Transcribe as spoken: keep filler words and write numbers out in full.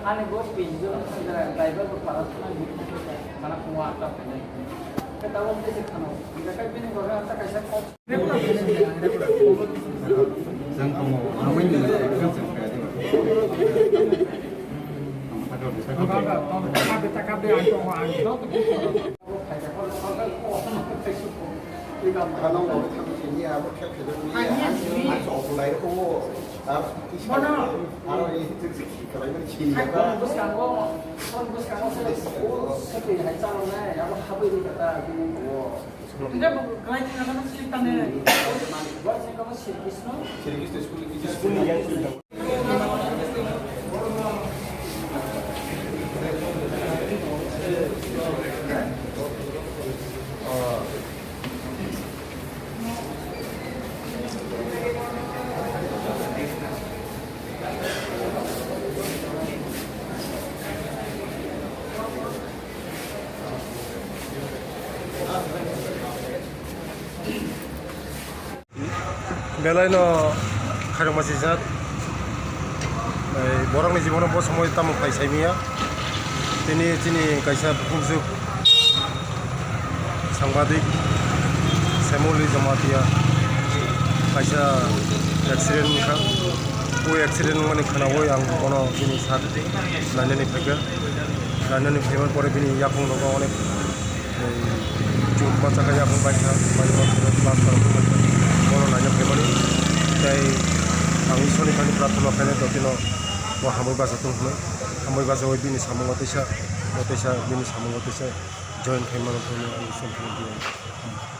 Ani bo pinjor driver bo para suna ni mana kuwa ta pene. Kita wong desa khano. Kita kai bini gore anta kaisa kok. Bwskango, bwskango se, o se twi hai chaloknai, abo habwi rwkha ta, bini. Hingke bo kwlai thangna no slik tangwi. Bo se kamo Sri Krishna. Sri Krishna school ni teacher. School ni yang sida. Belai no khairokma sijak. Ei, borokni jibono bo somoi tamo phai saimanya. Tini chini kaisa bukhukjwk sangbadik Saimuli Jamatia kaisa accident wngkha. O accident wngmani khwnaui ang bono bini sak nainani phaikha. Nainani phaimani pore bini yakung rogo onek, ei, chuk bacha kha yakung baisa, bai bacha kha plaster wngkha. Bono naina phaimani. Tei ang Ishwarni thani prarthana khainai jotino bo hamwi bacha tong hwnwi. Hamwi bachaui bini samungo teisa, bo teisa bini samungo teisa join khaimano hwnwi ang Ishwarni thani.